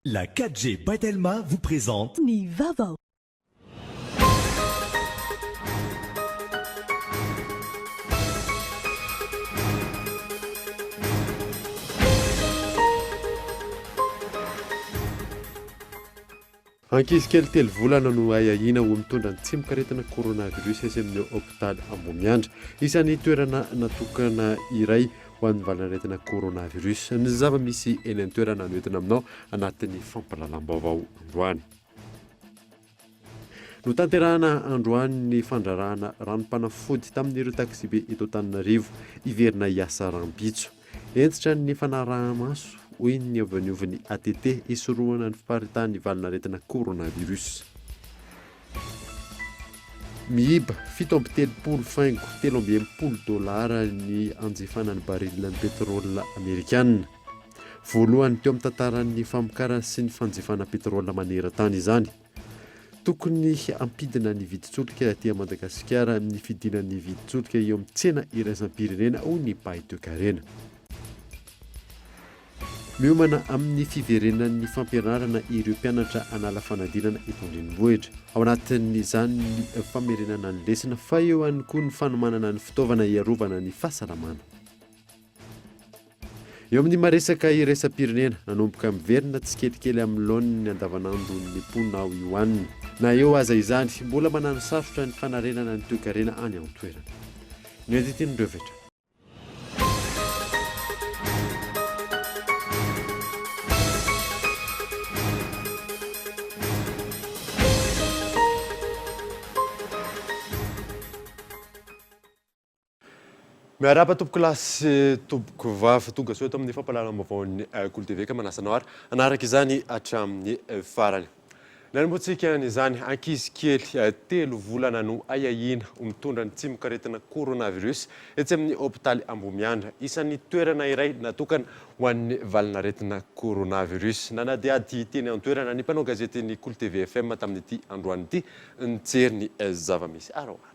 La 4G by Telma vous présente. Ny vaovao. Ankizy kely telo volana no ahiahiana ho mitondra ny tsimokaretina coronavirus etsy amin'ny hopitaly Ambohimiandra. Isan'ny toerana natokana iray ho an'ny valanaretina coronavirus. Ny zava-misy eny an-toerana no entina aminao anatin'ny fampahalalam-baovao androany. Notanterahana androany ny fandrarahana ranom-panafody tamin'ireo taksibe eto Antananarivo hiverina hiasa rahampitso. Hentitra ny fanaraha-maso, hoy ny avy anivon'ny ATT, hisorohana ny fiparitahan'ny valanaretina coronavirus. Miiba 37 faingo 63 dolara ny hanjifana ny baril-n'ny petrole amerikana. Voalohany teo amin'ny tantaran'ny famokarana sy ny fanjifana petrole maneran-tany izany. Tokony hampidina ny vidin-tsolika aty Madagasikara ny fidinan'ny vidin-tsolika eo amin'ny tsena iraisam-pirenena, hoy ny mpahay toekarena. Miomana amin'ny fiverenan'ny fampianarana ireo mpianatra hanala fanadinana eto an-drenivohitra. Ao anatin'izany ny famerenana ny lesona fa eo ihany koa ny fanomanana ny fitaovana hiarovana ny fahasalamana. Eo amin'ny maresaka iraisam-pirenena, nanomboka miverina tsikelikely amin'ny laoniny andavanandro ny mponina ao Yuan. Na eo aza izany, mbola mananosarotra ny fanarenana ny toekarena any an-toerana. Ny andintin'ireo fetra. Miarahaba tompoko lahy sy tompoko vavy, tonga soa eto amin'ny fampahalalam-baovaon'ny Kolo TV ka manasa anao ary hanaraka izany hatramin'ny farany. Nanombohantsika an'izany, ankizy kely telo volana no ahiahiana ho mitondra ny tsimokaretina coronavirus etsy amin'ny hopitaly Ambohimiandra. Isan'ny toerana iray natokana ho an'ny valin'aretina coronavirus. Nanadihady teny an-toerana ny mpanao gazetin'ny Kolo TV FM tamin'ity androany ity nijery ny zava-misy. Araho ary.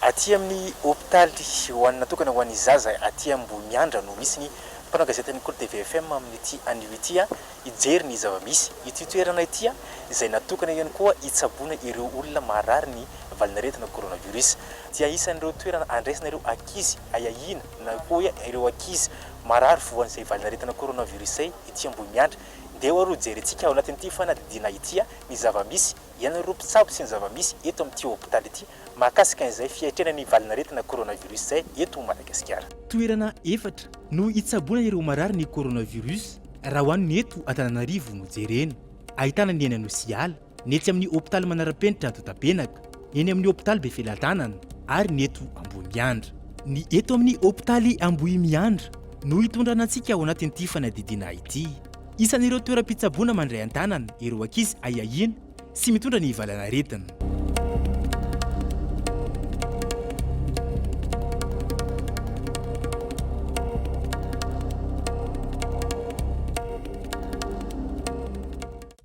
Aty amin'ny hopitaly ho an'ny natokana ho an'ny zaza aty Ambohimiandra no misy ny mpanao gazetin'ny Kolo TV FM amin'ity anio ity hijery ny zava-misy. Ity toerana ity izay natokana ihany koa hitsaboana ireo olona marary ny valanaretina coronavirus dia isan'ireo toerana andraisana ireo ankizy ahiahiana na koa hoe ireo ankizy marary voan'izay valanaretina coronavirus izay ety Ambohimiandra. Ndeha ho aloha jerentsika ao anatin'ity fanadihadiana ity ny zava-misy Ianareo mpitsabo sy ny zava-misy eto amin'ity hopitaly ity mahakasika an'izay fiatrehana ny valin'aretina coronavirus izay eto Madagasikara. Toerana efatra no hitsaboana ireo marary ny coronavirus raha ho an'ny eto Antananarivo no jerena. Ahitana ny eny Anosiala, ny etsy amin'ny hopitaly manara-penitra Antotabenaka, ny eny amin'ny hopitaly Befelatanana ary ny eto Ambohimiandra. Ny eto amin'ny hopitaly Ambohimiandra no hitondrana antsika ao anatin'ity fanadihadiana ity. Isan'ireo toeram-pitsaboana mandray an-tanana ireo ankizy ahiahiana sy mitondra ny valanaretina.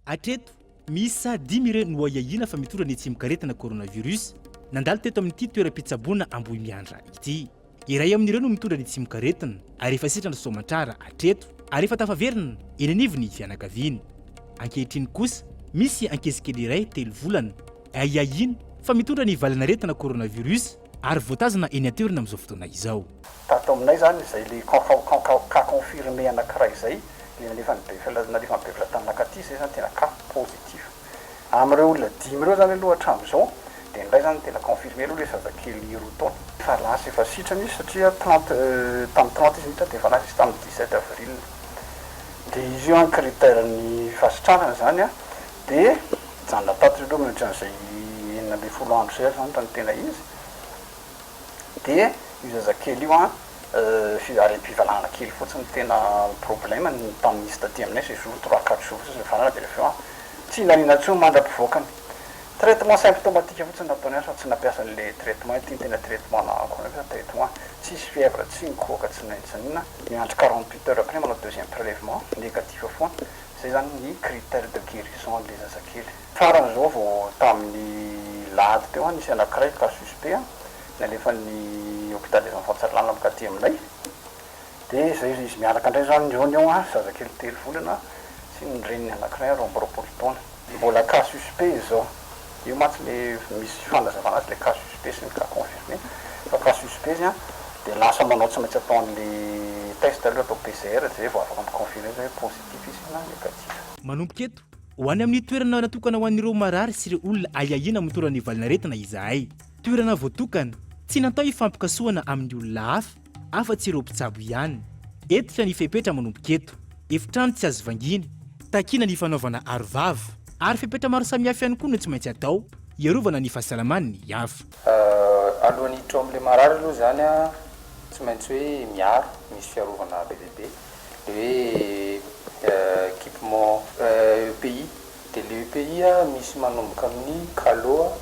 Hatreto, miisa dimy ireo noahiahiana fa mitondra ny tsimokaretina coronavirus nandalo teto amin'ity toeram-pitsaboana Ambohimiandra ity. Iray amin'ireo no mitondra ny tsimokaretina ary efa sitrana soamantrara hatreto ary efa tafaverina eny anivon'ny fianakaviany. Ankehitriny kosa, misy ankizikely iray telo volana ahiahiana fa mitondra ny valanaretina coronavirus ary voatazona eny an-toerana amin'izao fotoana izao. Tato aminay izany izay le cas confirmé anankiray izay, le nalefan'ny Befl nalefan'ny Befl tany Nakaty izay izany tena cas positif. Amin'ireo olona dimy ireo izany aloha hatramin'izao dia ny iray izany no tena confirmé aloha ilay zazakely roa taona. Efa lasa efa sitrana izy satria trente tamin'ny trente izy niditra dia efa lasa izy tamin'ny dix sept avril. Dia izy io an critère ny fahasitranana izany an dia nijanona tato izy aloha mandritra an'izay 16 andro izay izany raha ny tena izy. Dia io zazakely io an aretim-pivalanana kely fotsiny no tena problème-ny tamin'izy taty aminay, séjour trois quatre jours fotsiny nivalana dia rehefa avy eo an tsy nahina intsony mandra-pivoakany. Traitement symptomatique fotsiny nataony azy fa tsy nampiasa an'le traitement ity no tena traitement na traitement tsisy fièvre tsy nikohaka tsy naino tsy ninona, miandry 48 heures après manao deuxième prélèvement négatif foana, zay zany ny critère de guérison an'le zazakely. Farany izao vao tamin'ny lahady teo an, nisy anankiray cas suspect an, nalefan'ny hôpital des enfants Tsaralalana mankaty aminay, dia izay izy miaraka indray izany ny eo ny eo an, zazakely telo volana. ity ny reniny anankiray 22 taona. Mbola cas suspect izy izao. Io mantsy le misy fanazavana azy le cas suspect sy ny cas confirmé. Fa cas suspect izy an, dia lasa manao tsy maintsy atao an'le test aloha atao PCR zay vao afaka mi-confirmer hoe positif izy na négatif. Manomboka eto, ho any amin'ny toerana natokana ho an'ireo marary sy ireo olona ahiahiana mitondra ny valanaretina izahay. Toerana voatokana, tsy natao hifampikasohana amin'ny olona hafa, afa-tsy ireo mpitsabo ihany. Hentitra ny fepetra manomboka eto. Efitrano tsy azo vangiana, takiana ny fanaovana arovava, ary fepetra maro samihafa ihany koa no tsy maintsy atao hiarovana ny fahasalaman'ny hafa. Alohan'ny hiditra ao amin'ilay marary aloha izany an, tsy maintsy hoe miaro, misy fiarovana be dia be, ilay hoe équipement EPI, dia ilay EPI misy manomboka amin'ny calot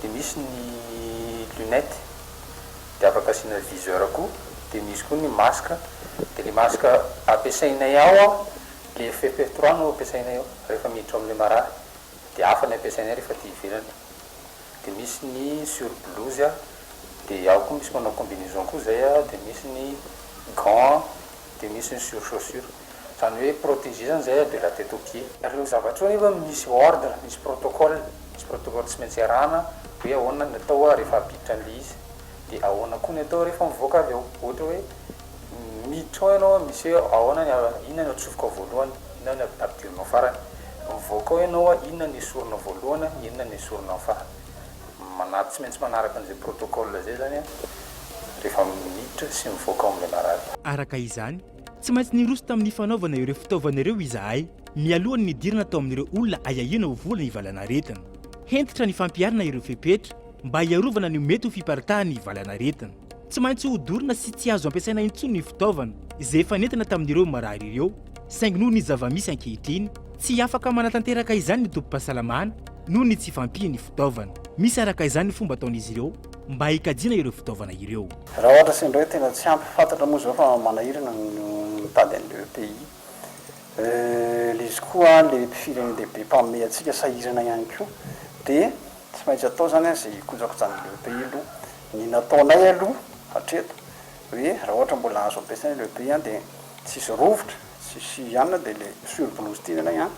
dia misy ny lunette, dia afaka asiana viseur koa, dia misy koa ny masque, dia le masque ampiasainay ao an, le FFP3 no ampiasainay ao rehefa miditra ao amin'ilay marary, dia hafa ny ampiasainay rehefa aty ivelany, dia misy ny sur blouse an, dia ao koa misy manao combinaison koa zay an, dia misy ny gants, dia misy ny sur chaussure, zany hoe protégé zany zay de la tête aux pieds. Ireo zavatra ireo nefa misy ordre, misy protocole, misy protocole tsy maintsy arahana hoe ahoana ny atao rehefa hampiditra an'ilay izy, dia ahoana koa ny atao rehefa mivoaka avy ao, ohatra hoe miditra ao ianao misy hoe ahoana ny inona ny atsofoka voalohany, inona ny ampidirinao farany, mivoaka ao ianao inona ny esorina voalohany, inona ny esorina farany, mana- tsy maintsy manaraka an'izay protocole izay zany rehefa miditra sy mivoaka ao amin'ilay marary. Araka izany, tsy maintsy niroso tamin'ny fanaovana ireo fitaovana ireo izahay mialoha ny nidirana tao amin'ireo olona ahiahiana ho voan'ny valanaretina. Hentitra ny fampiharana ireo fepetra mba hiarovana ny mety ho fiparitahan'ny valanaretina. Tsy maintsy hodorana sy tsy azo ampiasaina intsony ny fitaovana izay efa nentina tamin'ireo marary ireo, saingy noho ny zava-misy ankehitriny, tsy afaka manatanteraka izany ny tobim-pahasalamana noho ny tsy fahampian'ny fitaovana. Misy araka izany ny fomba ataon'izy ireo mba hikajiana ireo fitaovana ireo. Raha ohatra sendra hoe tena tsy ampy, fantatra moa izao fa manahirana ny mitady an'ilay EPI. Ilay izy koa ilay firenen-dehibe mpanome antsika sahirana ihany koa dia tsy maintsy atao izany izay hikojakojana an'ilay EPI aloha. Ny nataonay aloha hatreto hoe raha ohatra mbola azo ampiasaina ilay EPI dia tsisy rovitra, tsisy anona dia ilay sur blouse ity ny anay an,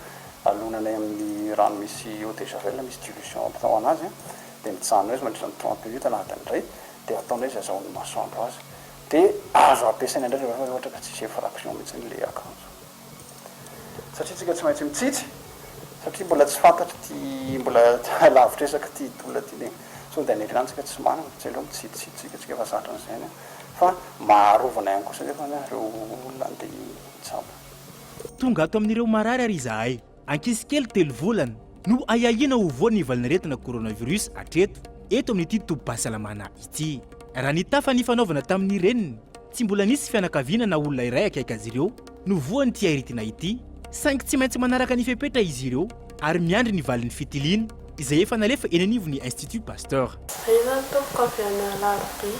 alonanay amin'ny rano misy eau de javel, misy dilution atao anazy dia mijanona eo izy mandritra ny 30 minutes na adiny iray dia ataonay izay azahoan'ny masoandro azy dia azo ampiasaina indray rehefa ohatra ka tsisy effraction mihitsy ilay akanjo satria tsika tsy maintsy mitsitsy satria mbola tsy fantatra ity mbola lavitra ezaka ity tolona ity dia sao dia any aoriana tsika tsy manana tsy aleo mitsitsitsy tsika tsika efa zatra an'izay any fa maharovana ihany kosa nefa ireo olona andeha hitsabo. Tonga ato amin'ireo marary ary izahay. Ankizy kely telo volana no ahiahiana ho voan'ny valanaretina coronavirus hatreto eto amin'ity tobim-pahasalamana ity. Raha ny tafa nifanaovana tamin'ny reniny, tsy mbola nisy fianakaviana na olona iray akaiky azy ireo no voan'ity aretina ity, saingy tsy maintsy manaraka ny fepetra izy ireo ary miandry ny valin'ny fitiliana izay efa nalefa eny anivon'ny Institut Pasteur. Zay zany tompoko avy any Alarobia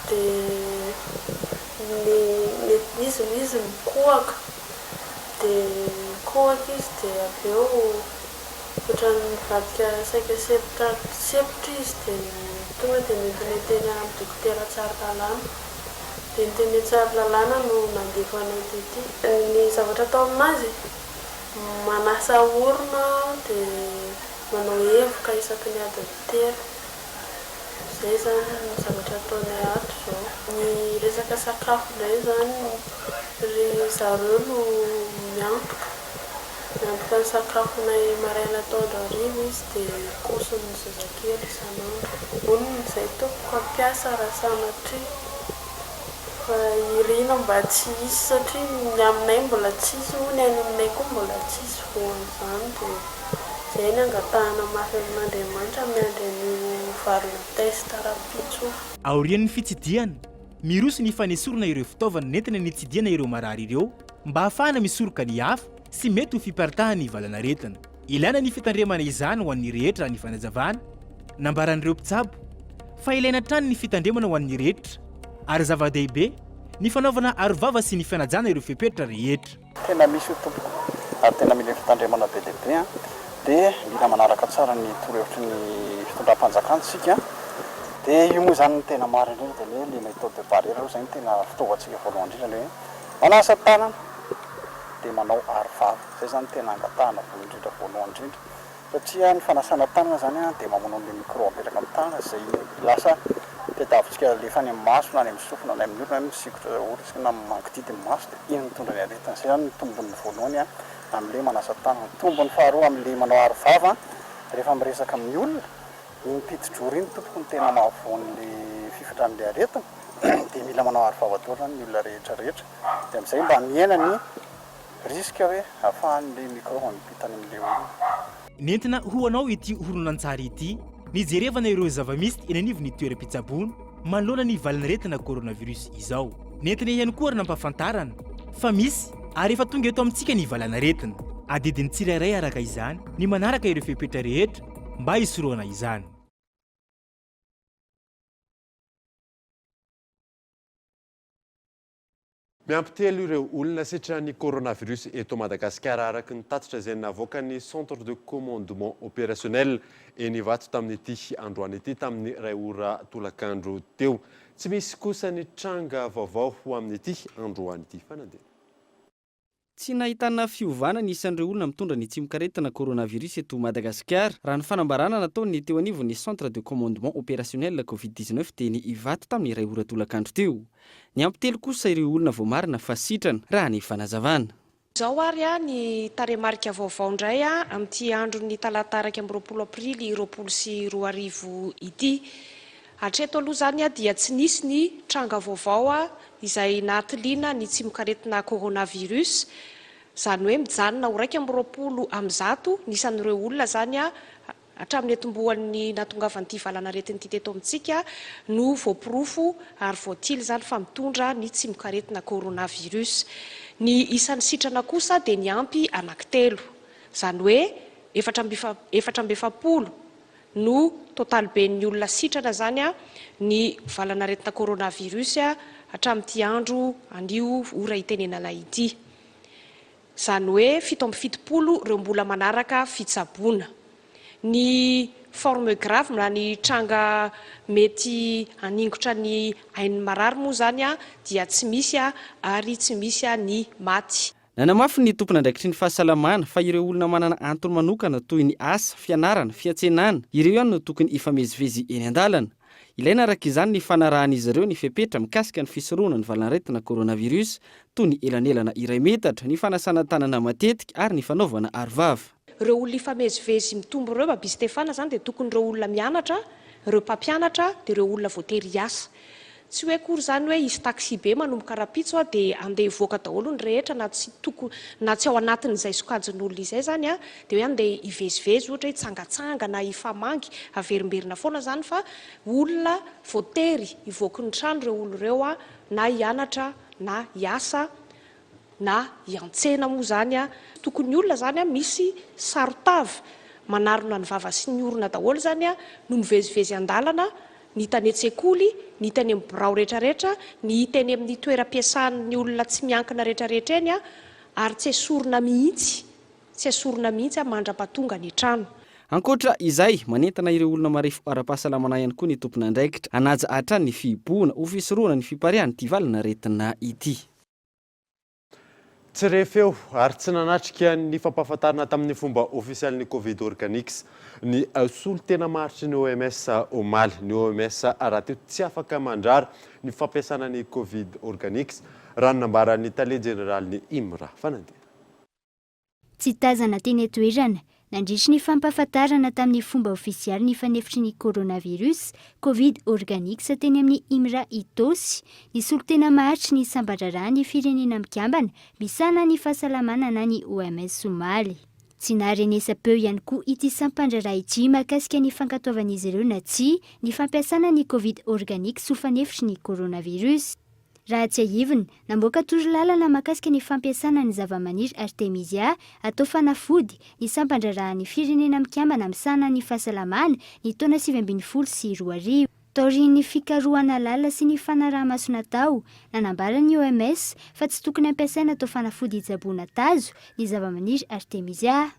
de ny ny izy izy mikohaka Dia nikohaka izy dia avy eo ohatran'ny nivadika saika sempotra sempotra izy dia tonga dia nentinay teny amin'ny dokotera Tsaralalàna. Dia ny teny Tsaralalàna no nandefa anay tety. Ny zavatra atao aminazy, manasa orona dia manao evoka isaky ny adiny telo. Izay izany ny zavatra ataonay ato izao. Ny resaka sakafo indray izany ry zareo no miantoka, miantoka ny sakafonay maraina atoandro hariva izy dia kosin'ny zazakely isan'andro. Vonona izay tompoko hampiasa raha sanatria fa irina mba tsy hisy satria ny aminay mbola tsisy moa ny any aminay koa mbola tsisy voan'izany dia Izay ny angatahana mafy amin'Andriamanitra miandry an'io valina test rahampitso io. Aorian'ny fitsidihana, miroso ny fanesorana ireo fitaovana nentina nitsidihana ireo marary ireo mba hahafahana misoroka ny hafa sy mety ho fiparitahan'ny valanaretina. Ilaina ny fitandremana izany ho an'ny rehetra raha ny fanazavana nambaran'ireo mpitsabo fa ilaina hatrany ny fitandremana ho an'ny rehetra ary zava-dehibe ny fanaovana arovava sy ny fanajana ireo fepetra rehetra. Tena misy io tompoko ary tena mila fitandremana be dia be an! Dia mila manaraka tsara ny torohevitry ny fitondram-panjakana isika an! Dia io moa izany no tena marina indrindra dia le hoe le méthode de barrière aloha izay no tena fitaovantsika voalohany indrindra le hoe manasa tanana! dia manao aro vava. Izay izany no tena angatahana voalohany indrindra voalohany indrindra satria ny fanasana tanana izany dia mamono an'ilay micro apetraka amin'ny tanana izay lasa tadiavintsika alefa any amin'ny maso na any amin'ny sofina na any amin'ny orona na misikotra orona na mangididy ny maso dia iny mitondra ny aretina. Izay izany no tombony voalohany amin'ilay manasa tanana. Tombony faharoa amin'ilay manao aro vava rehefa miresaka amin'ny olona, iny piti-drora iny tompoko no tena mahavoa an'ilay fifindran'ilay aretina dia mila manao aro vava daholo izany ny olona rehetra rehetra. Dia amin'izay mba mihena ny risque hoe ahafahan'ilay microbe mipita any amin'ilay olona. Nentina ho anao ity horonantsary ity nijerevana ireo zava-misy eny anivon'ny toeram-pitsaboana manoloana ny valin'aretina coronavirus izao. Nentina ihany koa ary nampahafantarana fa misy ary efa tonga eto amintsika ny valan'aretina. Adidin'ny tsirairay araka izany ny manaraka ireo fepetra rehetra mba hisorohana izany. Miampy telo ireo olona sitran'ny coronavirus eto Madagasikara araka ny tatitra izay navoakan'ny Centre de Commandement Opérationnel eny Ivato tamin'ity androany ity tamin'ny iray ora tolakandro teo. Tsy misy kosa ny tranga vaovao ho amin'ity androany ity. Fanadihadiana. Tsy nahitana fiovana ny isan'ireo olona mitondra ny tsimokaretina coronavirus eto Madagasikara, raha ny fanambarana nataon'ny teo anivon'ny Centre de Commandement Opérationnel Covid 19 teny Ivato tamin'ny iray ora tolakandro teo. Niampy telo kosa ireo olona voamarina fa sitrana, raha ny fanazavana. Izao ary ny tarehimarika vaovao indray amin'ity andron'ny talata 21 aprily 2020 ity. Hatreto aloha izany dia tsy nisy ny tranga vaovao izay nahatiliana ny tsimokaretina coronavirus, izany hoe mijanona ho 121 ny isan'ireo olona izany hatramin'ny niantombohan'ny nahatongavan'ity valanaretina ity teto amintsika no voaporofo ary voatily izany fa mitondra ny tsimokaretina coronavirus. Ny isan'ny sitrana kosa dia niampy anankitelo, izany hoe 44 no totaliben'ny olona sitrana izany ny valanaretina coronavirus hatramin'ity andro anio ora itenenana ity. Izany hoe 77 ireo mbola manaraka fitsaboana. Ny forme grave na ny tranga mety haningotra ny ain'ny marary moa izany dia tsy misy ary tsy misy ny maty. Nanamafy ny tompon'andraikitry ny fahasalamana fa ireo olona manana antony manokana toy ny asa, fianarana, fiantsenana, ireo ihany no tokony hifamezivezy eny an-dalana. Ilaina araka izany ny fanarahan'izy ireo ny fepetra mikasika ny fisorohana ny valanaretina coronavirus toy ny elanelana iray metatra, ny fanasana tanana matetika ary ny fanaovana arovava. Ireo olona hifamezivezy mitombo ireo Baby Stefana izany dia tokony ireo olona mianatra, ireo mpampianatra dia ireo olona voatery hiasa. Tsy hoe akory izany hoe hisy taxi be manomboka rahampitso a dia andeha hivoaka daholo ny rehetra na tsy toko na tsy ao anatin'izay sokajin'olona izay izany a dia hoe andeha hivezivezy ohatra hoe hitsangatsangana hifamangy averimberina foana izany fa olona voatery hivoaky ny trano ireo olona ireo a na hianatra na hiasa na hiantsena moa izany a tokony olona izany a misy saron-tava manarona ny vava sy ny orona daholo izany a no mivezivezy an-dalana ny hita any an-tsekoly, ny hita any amin'ny birao rehetrarehetra, ny hita eny amin'ny toeram-piasan'ny olona tsy miankina rehetrarehetra eny, ary tsy esorina mihitsy, tsy esorina mihitsy mandra-pahatonga any an-trano. Ankoatra izay, manentana ireo olona marefo ara-pahasalamana ihany koa ny tompon'andraikitra hanaja hatrany ny fihibohana ho fisorohana ny fipariahan'ity valanaretina ity. Tsy re feo ary tsy nanatrika ny fampahafantarana tamin'ny fomba ofisialy ny Covid Organics ny solontena maharitry ny OMS omaly. Ny OMS rahateo tsy afaka mandrara ny fampiasana ny Covid Organics, raha ny nambaran'ny tale jeneralin'ny IMRA. Fanadihadiana. Tsy tazana teny an-toerana, nandritry ny fampahafantarana tamin'ny fomba ofisialy ny fanefitry ny coronavirus, Covid Organics teny amin'ny IMRA Itaosy, ny solontena maharitry ny samban-draharahan'ny Firenena Mikambana misahana ny fahasalamana na ny OMS omaly. Tsy naharenesam-peo ihany koa ity sampan-draharaha ity mahakasika ny fankatoavan'izy ireo na tsia ny fampiasana ny Covid Organics ho fanefitry ny coronavirus. Raha tsiahivina, namoaka torolalana mahakasika ny fampiasana ny zavamaniry Artemisia atao fanafody ny sampan-draharahan'ny Firenena Mikambana misahana ny fahasalamana ny taona 2019. Taorian'ny fikarohana lalina sy ny fanaraha-maso natao, nanambara ny OMS fa tsy tokony hampiasaina atao fanafody hitsaboana tazo ny zavamaniry Artemisia.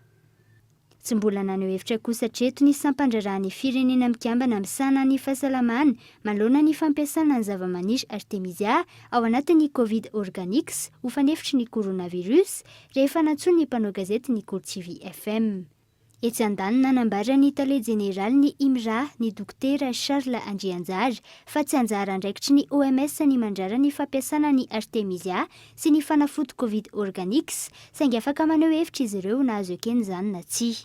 Tsy mbola naneho hevitra kosa hatreto ny sampandraharahan'ny Firenena Mikambana misahana ny fahasalamana manoloana ny fampiasana ny zavamaniry Artemisia ao anatin'ny Covid Organics ho fanefitry ny coronavirus rehefa nantsoin'ny mpanao gazety ny Kolo TV FM. Etsy andaniny nanambara ny tale jeneralin'ny IMRA, ny Dokotera Charles Andrianjara, fa tsy anjara andraikitry ny OMS ny mandrara ny fampiasana ny Artemisia sy ny fanafody Covid Organics, saingy afaka maneho hevitra izy ireo na azo ekena izany na tsia.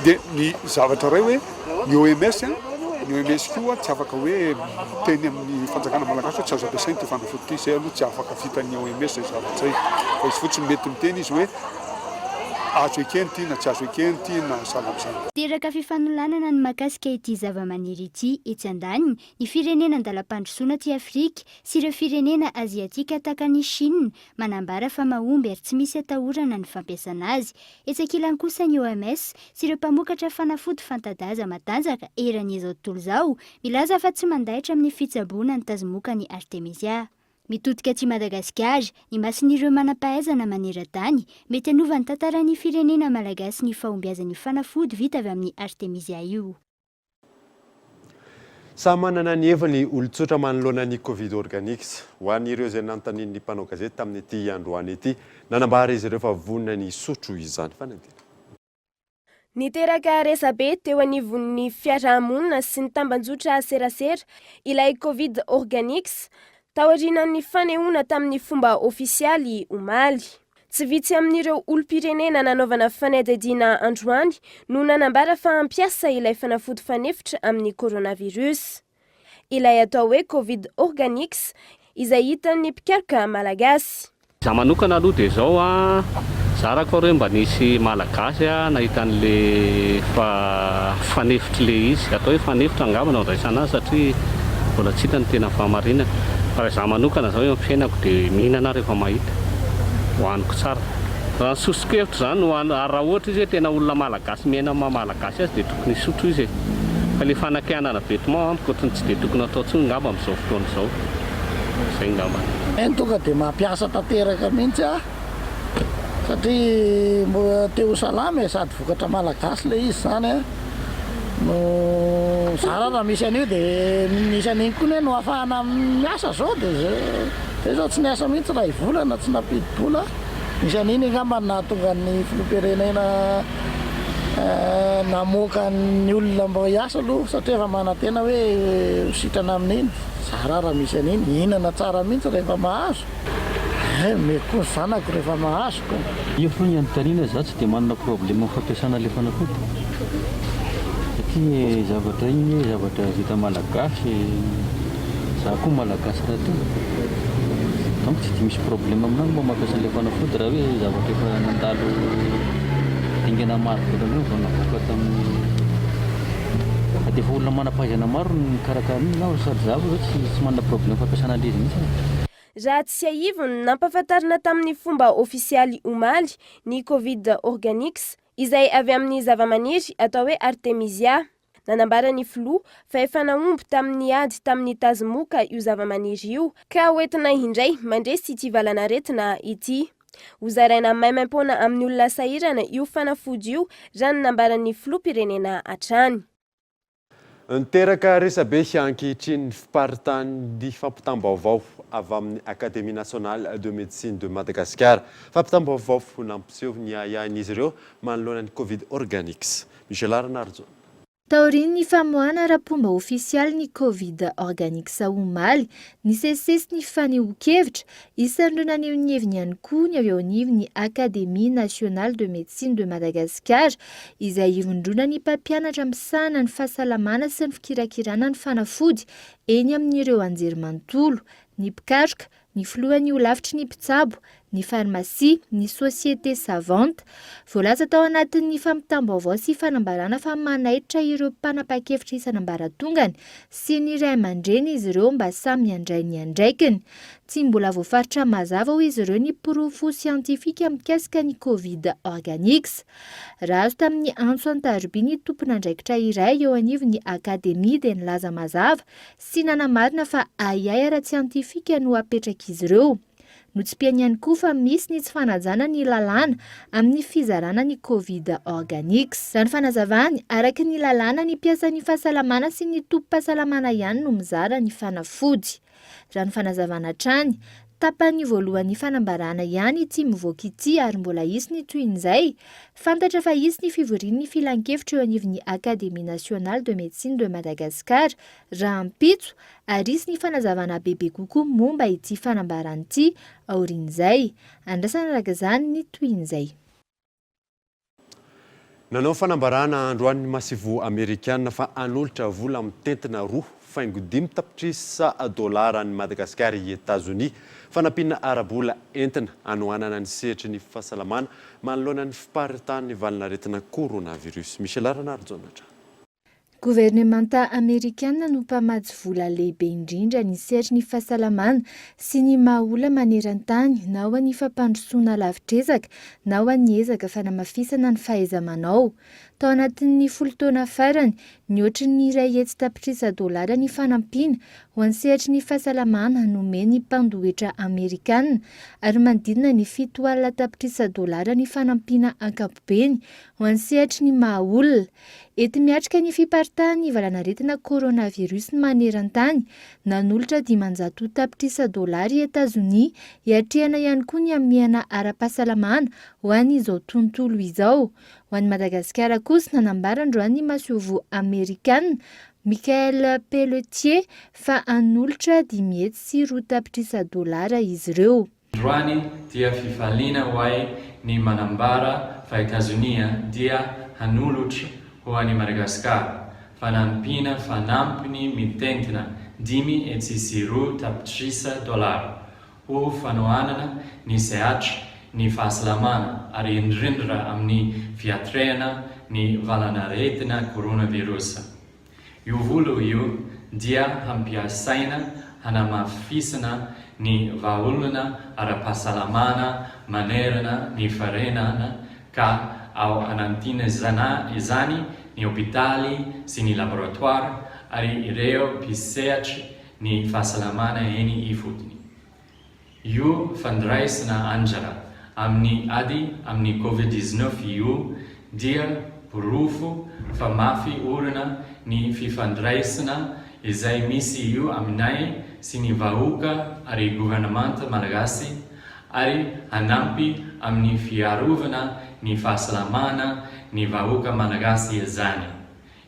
Dia ny zavatra iray hoe ny OMS, ny OMS koa tsy afaka hoe miteny amin'ny fanjakana malagasy hoe tsy azo ampiasaina ity fanafody ity, izay aloha tsy afaka vitan'ny OMS izay zavatra izay, fa izy fotsiny mety miteny izy hoe azo ekena ity na tsy azo ekena ity na sahala amin'izany. Niteraka fifanolanana ny mahakasika ity zavamaniry ity etsy andaniny ny firenena an-dalam-pandrosoana aty Afrika sy ireo firenena aziatika tahaka an'i Chine manambara fa mahomby ary tsy misy atahorana ny fampiasana azy. Etsy ankilany kosa ny OMS sy ireo mpamokatra fanafody fanta-daza matanjaka eran'izao tontolo izao milaza fa tsy mandaitra amin'ny fitsaboana ny tazomoka ny Artemisia. Mitodika aty Madagasikara, ny mason'ireo manam-pahaizana maneran-tany, mety hanova ny tantaran'ny firenena malagasy ny fahombiazan'io fanafody vita avy amin'ny Artemisia io. Samy manana ny heviny ny olon-tsotra manoloana ny Covid Organics. Ho an'ireo izay nanontanian'ny mpanao gazety tamin'ity androany ity, nanambara izy ireo fa vonona ny hisotro izany fanadinana. Niteraka resabe teo anivon'ny fiarahamonina sy ny tambanjotra serasera ilay Covid Organics taorianan'ny fanehoana tamin'ny fomba ofisialy omaly. Tsy vitsy amin'ireo olom-pirenena nanaovana fanadihadiana androany no nanambara fa hampiasa ilay fanafody fanefitra amin'ny coronavirus. Ilay atao hoe Covid Organics izay hitan'ny mpikaroka malagasy. Za manokana aloha dia izao an, zarako ary hoe mba nisy malagasy nahita an'le fa fanefitry le izy, atao hoe fanefitra angamba no andraisana azy satria mbola tsy hita ny tena fahamarinana, fa raha izaho manokana izao eo amin'ny fiainako dia mihinana aho rehefa mahita, hohaniko tsara. Raha ny soso-kevitro izany ho an, ary raha ohatra izy hoe tena olona malagasy miaina amin'ny maha malagasy azy dia tokony hisotro izy e! Fa le fanakianana vetement amiko ohatran'ny tsy dia tokony atao intsony ngamba amin'izao fotoana izao. Izay ngambany. Eny tonga dia mampiasa tanteraka mihitsy aho satria mbola te ho salama e, sady vokatra malagasy ilay izy izany an, no zara raha misy an'io dia misy an'iny koa anie no ahafahana miasa izao dia zay izao tsy niasa mihitsy iray volana tsy nampidi-bola. Misy an'iny angamba no nahatonga ny filoham-pirenena namoaka ny olona mba hiasa aloha satria efa manantena hoe ho sitrana amin'iny. Zara raha misy an'iny. Hihinana tsara mihitsy rehefa mahazo. Eh, omeko koa ny zanako rehefa mahazo ka. Io aloha ny anontaniana, za tsy dia manana problème amin'ny fampiasana ilay fanafody satria zavatra iny hoe zavatra vita malagasy, za koa malagasy rahateo donc tsy dia misy problème aminah ny mampiasa an'ilay fanafody raha hoe zavatra efa nandalo dingana maro be ohatran'ireny vao navoaka tamin'ny fa dia efa olona manam-pahaizana maro no nikarakara an'iny na sady za koa zao tsy tsy manana problème fampiasana an'ilay izy mihitsy e. Raha tsiahivina, nampahafantarina tamin'ny fomba ofisialy omaly ny Covid Organics, izay avy amin'ny zavamaniry atao hoe Artemisia. Nanambara ny filoha fa efa nahomby tamin'ny ady tamin'ny tazomoka io zavamaniry io ka hoentina indray mandresy ity valanaretina ity. Hozaraina maimaimpoana amin'ny olona sahirana io fanafody io raha ny nambaran'ny filoham-pirenena hatrany. Niteraka resabe ankehitriny ny fiparitahan'ny fampitam-baovao avy amin'ny Académie Nationale de Médecine de Madagascar. Fampitam-baovao nampiseho ny ahiahin'izy ireo manoloana ny Covid Organics. Michel Rainarijaona. Taorian'ny famoahana ara-pomba ofisialy ny Covid Organics omaly, nisesisesy ny fanehoan-kevitra. Isan'ireo naneho ny heviny ihany koa ny avy eo anivon'ny Académie Nationale de Médecine de Madagascar, izay ivondronan'ny mpampianatra misahana ny fahasalamana sy ny fikirakirana ny fanafody eny amin'ireo anjerimanontolo, ny mpikaroka, ny filohan'ny holafitry ny mpitsabo, ny farmasia, ny société savante. Voalaza tao anatin'ny fampitam-baovao sy fanambarana fa manaitra ireo mpanapa-kevitra isan'ambaratongany sy ny ray aman-dreny izy ireo mba samy handray ny andraikiny. Tsy mbola voafaritra mazava hoy izy ireo ny porofo siantifika mikasika ny Covid Organics. Raha azo tamin'ny antso an-tarobia ny tompon'andraikitra iray eo anivon'ny Akademia dia nilaza mazava sy nanamarina fa ahiahy ara-tsiantifika no apetrak'izy ireo. Notsipihany ihany koa fa misy ny tsy fanajana ny lalàna amin'ny fizarana ny Covid Organics. Raha ny fanazavany, araka ny lalàna, ny mpiasan'ny fahasalamana sy ny tobim-pahasalamana ihany no mizara ny fanafody. Raha ny fanazavana hatrany, tapany voalohan'ny fanambarana ihany ity mivoaka ity ary mbola hisy ny tohin'izay. Fantatra fa hisy ny fivorian'ny filankevitra eo anivon'ny Académie Nationale de Médecine de Madagascar rahampitso ary hisy ny fanazavana bebe kokoa momba ity fanambarana ity aorian'izay. Andrasana araka izany ny tohin'izay. Nanao fanambarana androany ny masoivoho amerikana fa hanolotra vola mitentina 2.5 tapitrisa dolara an'i Madagasikara i Etazonia. Fanampiana ara-bola entina hanohanana ny sehatry ny fahasalamana manoloana ny fiparitahan'ny valanaretina coronavirus. Michel Ranarijaona hatrany. Governemanta Amerikana no mpamatsy vola lehibe indrindra ny sehatry ny fahasalamana sy ny maha-olona maneran-tany na ho an'ny fampandrosoana lavitr'ezaka na ho an'ny ezaka fanamafisana ny fahaiza-manao. Tao anatin'ny folo taona farany, nihoatry ny 100 tapitrisa dolara ny fanampiana ho an'ny sehatry ny fahasalamana nomen'ny mpandoa hetra Amerikana ary manodidina ny 70 tapitrisa dolara ny fanampiana ankapobeny ho an'ny sehatry ny maha-olona. Enti-miatrika ny fiparitahan'ny valanaretina coronavirus maneran-tany, nanolotra 500 tapitrisa dolara i Etazonia hiatrehana ihany koa ny hamehana ara-pahasalamana ho an'izao tontolo izao. Ho an'i Madagasikara kosa, nanambara androany ny masoivoho amerikana, Michael Pelletier, fa hanolotra 502 tapitrisa dolara izy ireo. Androany dia fifaliana ho ahy ny manambara fa Etazonia dia hanolotra ho an'i Madagasikara fanampiana fanampiny mitentina 502 tapitrisa dolara ho fanohanana ny sehatry ny fahasalamana ary indrindra amin'ny fiatrehana ny valanaretina coronavirus. Io vola io dia hampiasaina hanamafisana ny vahaolana ara-pahasalamana manerana ny firenana ka ao anantin'izany ny hopitaly sy ny laboratoara ary ireo mpisehatry ny fahasalamana eny ifotony. Io fandraisana anjara amin'ny ady amin'ny Covid 19 io dia porofo fa mafy orina ny fifandraisana izay misy io aminay sy ny vahoaka ary governemanta malagasy ary hanampy amin'ny fiarovana ny fahasalamana ny vahoaka malagasy izany.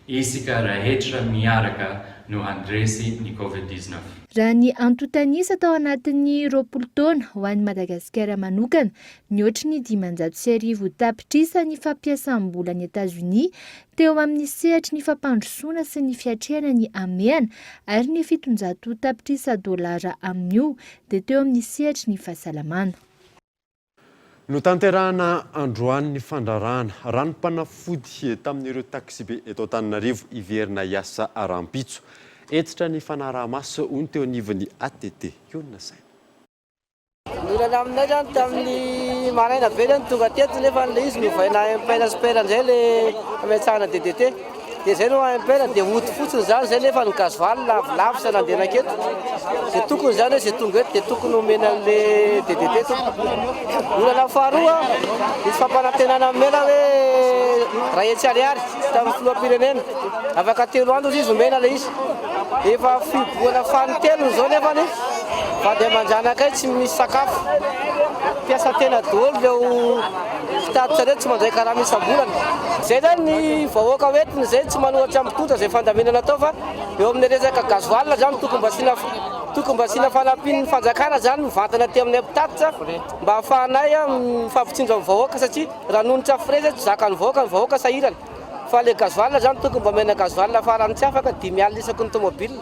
Isika rehetra miaraka no handresy ny Covid 19. Raha ny antontan'isa tao anatin'ny 20 taona, ho an'i Madagasikara manokana, nihoatry ny 1500 tapitrisa ny fampiasam-bolan'i Etazonia teo amin'ny sehatry ny fampandrosoana sy ny fiatrehana ny hamehana ary ny 700 tapitrisa dolara amin'io dia teo amin'ny sehatry ny fahasalamana. Notanterahana androany ny fandrarahana ranom-panafody tamin'ireo taksibe eto Antananarivo hiverina hiasa rahampitso. Hentitra ny fanaraha-maso hoy ny teo anivon'ny ATT. Ionona saina. Ny olana aminay zany tamin'ny maraina be zany tonga teto nefa le izy novaina impera sy pera indray le fametrahana DDT. Dia zay no AMPR dia ody fotsiny zany zay nefa ny gasoil lavilavitra nandeha naketo. Dia tokony zany hoe zay tonga eto dia tokony omena an'le DDT tompoko. Ny olana faharoa, nisy fampanantenana nomena hoe 100 ariary tamin'ny filoham-pirenena. Afaka telo andro izy omena le izy. Efa fihibohana fanintelony izao nefany vady aman-janakay tsy misy sakafo. Mpiasa tena daholo ireo mpitatitra ireo tsy mandray karama isam-bolana. Izay zany ny vahoaka hoentiny izay tsy manohatra amin'ny mpitondra izay fandaminana atao fa eo amin'ny resaka gasoil zany tokony mba asiana tokony mba asiana fanampian'ny fanjakana zany mivantana aty aminay mpitatitra mba ahafahanay mifampitsinjo amin'ny vahoaka satria raha nonitra frais zay tsy zakan'ny vahoaka ny vahoaka sahirana fa le gasoil zany tokony mba omena gasoil farany tsy afaka 50 isaky ny tomobile.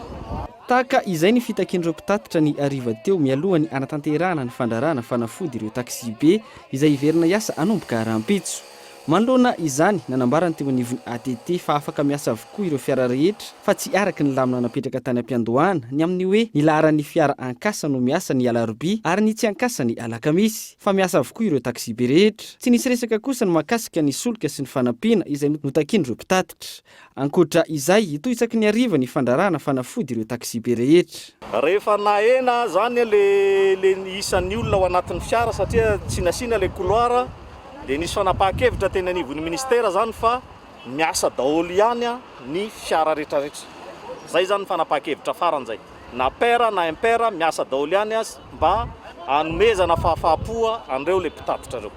Tahaka izay ny fitakian'ireo mpitatitra ny hariva teo mialoha ny hanatanterahana ny fandrarana fanafody ireo taksibe izay hiverina hiasa hanomboka rahampitso. Manoloana izany, nanambara ny teo anivon'ny ATT fa afaka miasa avokoa ireo fiara rehetra fa tsy araka ny lamina napetraka tany am-piandohana ny amin'ny hoe ny laharan'ny fiara ankasa no miasa ny alarobia ary ny tsy ankasa ny alakamisy fa miasa avokoa ireo taksibe rehetra. Tsy nisy resaka kosa ny mahakasika ny solika sy ny fanampiana izay notakian'ireo mpitatitra. Ankoatra izay, hitohy isaky ny hariva ny fandrarahana fanafody ireo taksibe rehetra. Rehefa nahena zany le le isan'ny olona ao anatin'ny fiara satria tsy nasiana le couloir dia nisy fanapahan-kevitra teny anivon'ny ministera zany fa miasa daholo ihany ny fiara retraretra. Zay zany ny fanapahan-kevitra farany zay. Na pair na impair miasa daholo ihany mba hanomezana fahafaham-po an'ireo le mpitatitra ireo.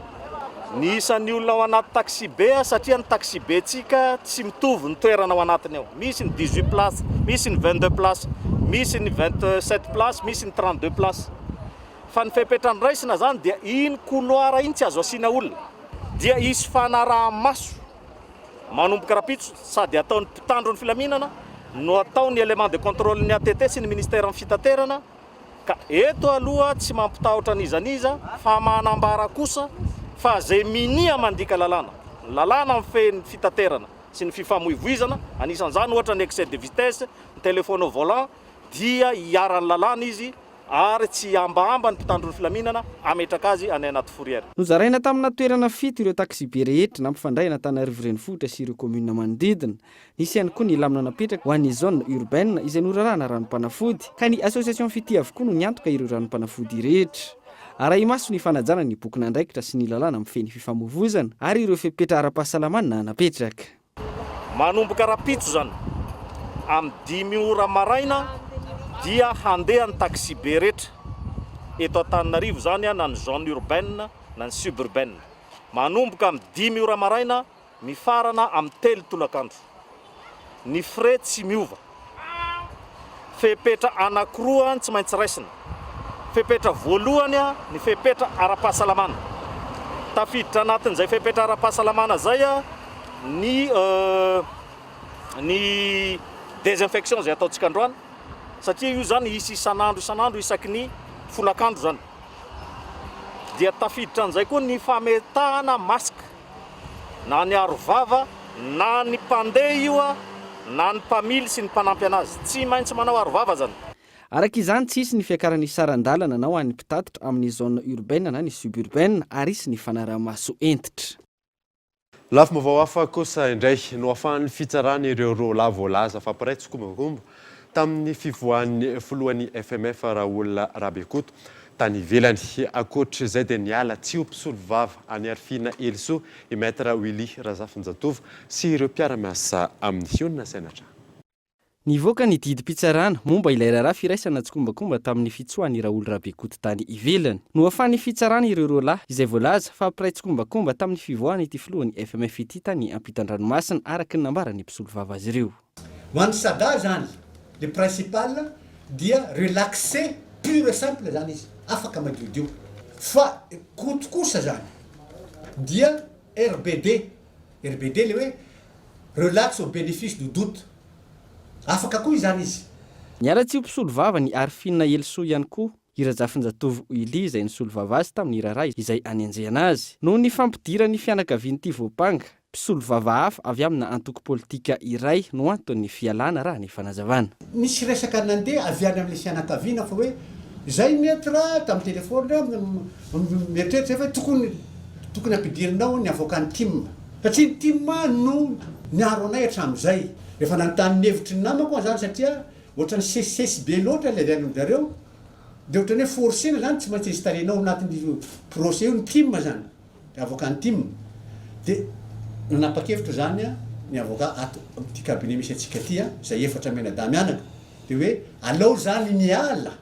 Ny isan'ny olona ao anaty taxi-be satria ny taxi-be-tsika tsy mitovy ny toerana ao anatiny ao. Misy ny 18 places, misy ny 22 places, misy ny 27 places, misy ny 32 places. Fa ny fepetra noraisina izany dia iny couloir iny tsy azo asiana olona. Dia hisy fanaraha-maso manomboka rahampitso sady ataon'ny mpitandro ny filaminana no ataon'ny élément de contrôle-n'ny ATT sy ny ministeran'ny fitaterana Ka eto aloha tsy mampitahotra n'iza n'iza fa manambara kosa fa zay minia mandika lalàna, ny lalàna mifehy ny fitaterana sy ny fifamoivoizana, anisan'izany ohatra ny excès de vitesse, ny téléphone au volant, dia iharan'ny lalàna izy ary tsy hihambahamba ny mpitandro ny filaminana hametraka azy any anaty fourrière. Nozaraina tamina toerana fito ireo taksibe rehetra nampifandray an'Antananarivo Renivohitra sy ireo kaominina manodidina. Nisy ihany koa ny lamina napetraka ho an'ny zone urbaine izay norarahana ranom-panafody ka ny association Fitia avokoa no niantoka ireo ranom-panafody rehetra. Arahi-maso ny fanajana ny bokin'andraikitra sy ny lalàna mifehy ny fifamoivoizana ary ireo fepetra ara-pahasalamana napetraka. Manomboka rahampitso izany, amin'ny dimy ora maraina dia handeha ny taxi-be rehetra eto Antananarivo izany na ny zone urbaine na ny suburbaine. Manomboka amin'ny dimy ora maraina Mifarana amin'ny telo tolakandro. Ny frais tsy miova. Fepetra anankiroa ny tsy maintsy raisina. Fepetra voalohany ny fepetra ara-pahasalamana. Tafiditra anatin'izay fepetra ara-pahasalamana izay ny ny désinfection izay ataontsika androany satria io izany hisy isan'andro isan'andro isaky ny folakandro izany. Dia tafiditra an'izay koa ny fametahana masque. Na ny arovava, na ny mpandeha io na ny mpamily sy ny mpanampy anazy. Tsy maintsy manao arovava zany. Araka izany, tsy hisy ny fiakaran'ny saran-dalana na ho an'ny mpitatitra amin'ny zone urbaine na ny suburbaine ary hisy ny fanaraha-maso hentitra. Lafim-baovao hafa kosa indray, nohafahan'ny fitsarana ireo roa lahy voalaza fa mpiray tsikombakomba tamin'ny fivoahan'ny filohan'ny FMF Raoul Rabekoto tany ivelany. Ankoatra izay dia niala tsy ho mpisolovava an'i Arifina Helisoa i Maître Willy Razafinjatovo sy ireo mpiara-miasa aminy. Hionona saina hatrany. Nivoaka ny didim-pitsarana momba ilay raharaha firaisana tsikombakomba tamin'ny fitsoahan'i Raoul Rabekoto tany ivelany. Nohafahan'ny fitsarana ireo roa lahy, izay voalaza fa mpiray tsikombakomba tamin'ny fivoahan'ity filohan'ny FMF ity tany ampitan-dranomasina, araka ny nambaran'ny mpisolovava azy ireo. Ho an'i Sada zany, le principal dia relaxé pur et simple zany izy, afaka madiodio. Fa Koto kosa zany dia RBD, RBD le hoe relax au bénéfice du doute, afaka koa izany izy. Niala tsy ho mpisolovava ny Arifina Helisoa ihany koa i Razafinjatovo Willy izay nisolovava azy tamin'ny raharaha izay anenjehana azy. Noho ny fampidiran'ny fianakavian'ity voampanga, mpisolovava hafa avy amina antoko politika iray no anton'ny fialana raha ny fanazavana. Nisy resaka nandeha avy any amin'ilay fianakaviana fa hoe izay maître tamin'ny téléphone mieritreritra zay fa hoe tokony tokony ampidirinao ny avocat ny tim satria ny tim no niaro anay hatramin'izay. Rehefa nanontany ny hevitry ny namako aho zany satria ohatran'ny sesisesy be loatra ilay avy any amin-jareo dia ohatran'ny hoe forcer-na zany tsy maintsy installer-nao ao anatin'io procès io ny tim zany. Ny avocat ny tim dia nanapa-kevitra izany ny avocat ato amin'ity cabinet misy antsika ity izay efatra mianadahy mianaka dia hoe aleo izany miala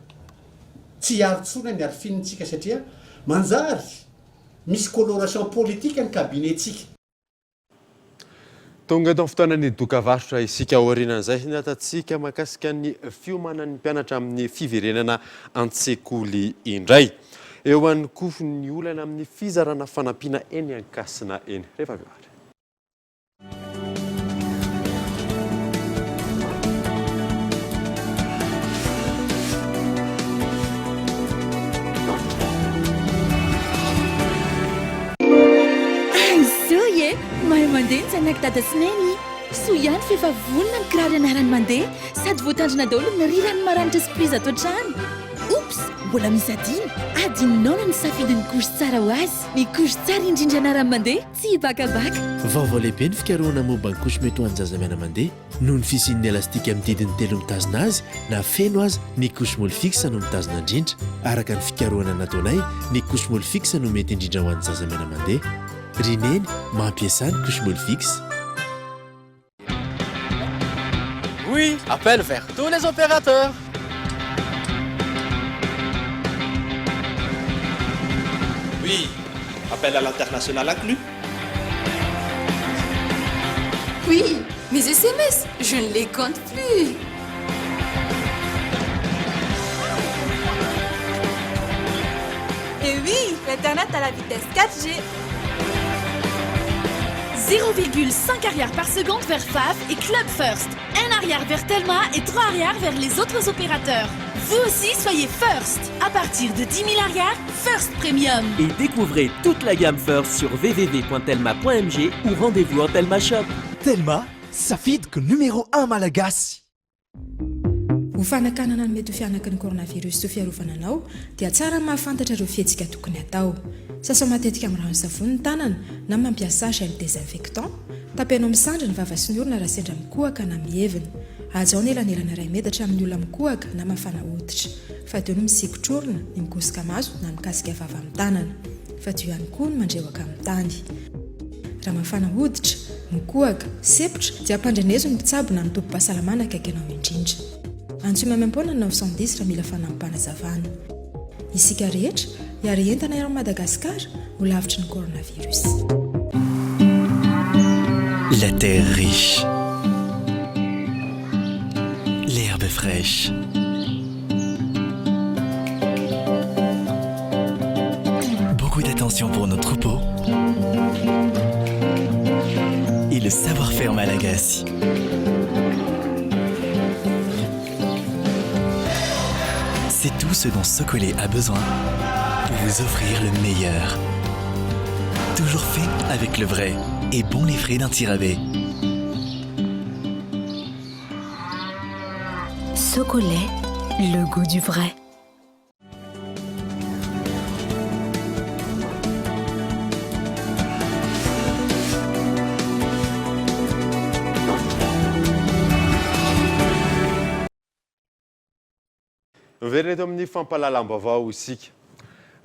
tsy hiaro intsony ny Arfin tsika satria manjary misy coloration politique ny cabinet tsika. Tonga eto amin'ny fotoanan'ny dokavarotra isika aorianan'izay ny atantsika mahakasika ny fiomanan'ny mpianatra amin'ny fiverenana an-tsekoly indray. Eo ihany koa ny olana amin'ny fizarana fanampiana eny Ankasina eny. Rehefa avy eo ary. Aizoy e! Mahay mandeha ny zanak'i Dada sy Neny. Soa ihany fa efa vonona ny kiraro ianarany mandeha sady voatandrina daholo ny rirany maranitra sy prise ato an-trano. Oups! Mbola misy adino. Adinonao ny nisafidy ny couche tsara ho azy. Ny couche tsara indrindra ianarany mandeha, tsy hibakabaka. Vaovao lehibe ny fikarohana momba ny couche mety ho an'ny zaza miana-mandeha. Noho ny fisian'ny elastika amin'ny didiny telo mitazona azy, na feno aza, ny couche Molfix no mitazona indrindra. Araka ny fikarohana nataonay, ny couche Molfix no mety indrindra ho an'ny zaza miana-mandeha. Ry Neny, mampiasà ny couche Molfix. Oui, appel vers tous les opérateurs. Oui, appel à l'international inclus. Oui, mes SMS, je ne les compte plus. Et oui, l'internet à la vitesse 4G. 0,5 arrière par seconde vers FAF et Club First. Un arrière vers Telma et 3 arrières vers les autres opérateurs. Vous aussi, soyez First. À partir de 10 000 arrières, First Premium. Et découvrez toute la gamme First sur www.telma.mg ou rendez-vous en Telma Shop. Telma, safidiko numéro 1 malagasy. Ho fanakanana ny mety ho fihanaky ny coronavirus sy ho fiarovana anao dia tsara ny mahafantatra ireo fihetsika tokony hatao. Sasao matetika amin'ny rano sy savony ny tanana na mampiasà gel désinfectant. Tapeno amin'ny sandry ny vava sy ny orona raha sendra mikohaka na mihevina. Hajao ny elanelana iray metatra amin'ny olona mikohaka na mafana hoditra. Fadio ny misikotr'orona, ny mikosoka maso na mikasika vava amin'ny tanana. Fadio ihany koa ny mandrehoka amin'ny tany. Raha mafana hoditra, mikohaka, sempotra dia ampandreneso ny mpitsabo na ny tobim-pahasalamana akaiky anao indrindra. Antsoy maimaimpoana ny 910 raha mila fanampim-panazavana. Isika rehetra, hiara-hientana eran'i Madagasikara ho lavitry ny coronavirus. La terre riche. L'herbe fraîche. Beaucoup d'attention pour nos troupeaux. Et le savoir-faire malagasy. C'est tout ce dont Socolé a besoin pour vous offrir le meilleur. Toujours fait avec le vrai et bon les frais d'un tirabé. Socolait, le goût du vrai. Miverina eto amin'ny fampahalalam-baovao isika.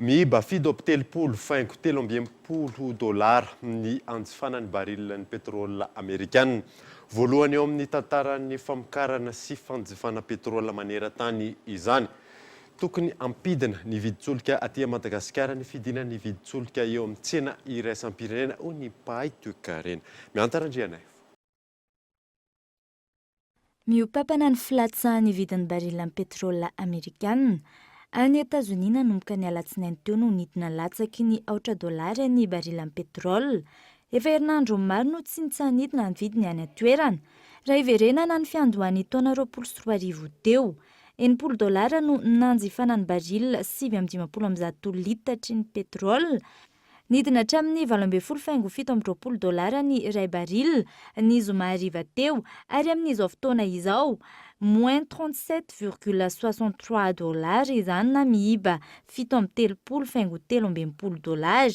Miiba 37 faingo 63 dolara ny anjifana ny baril-n'ny petrole amerikana. Voalohany eo amin'ny tantaran'ny famokarana sy fanjifana petrole maneran-tany izany. Tokony hampidina ny vidin-tsolika aty Madagasikara ny fidinan'ny vidin-tsolika eo amin'ny tsena iraisam-pirenena, hoy ny mpahay toekarena. Mihanta Randrianaivo. Mihoa-papana ny filatsahan'ny vidin'ny barilan'ny petrole amerikana. Any Etazonia nanomboka ny alatsinainy teo no nidina latsaky ny aotra dolara ny barilan'ny petrole. Efa herinandro maro no tsy nitsaha-nidina ny vidiny any an-toerana. Raha hiverenana ny fiandohan'ny taona 2020 teo. 60 dolara no nanjifana ny barila 159 litatry ny petrole. Nidina hatramin'ny 18 faingo 27 dolara ny iray baril ny zoma hariva teo ary amin'izao fotoana izao, moins 37 virgule 63 dolara izany na miiba 37 faingo 63 dolara.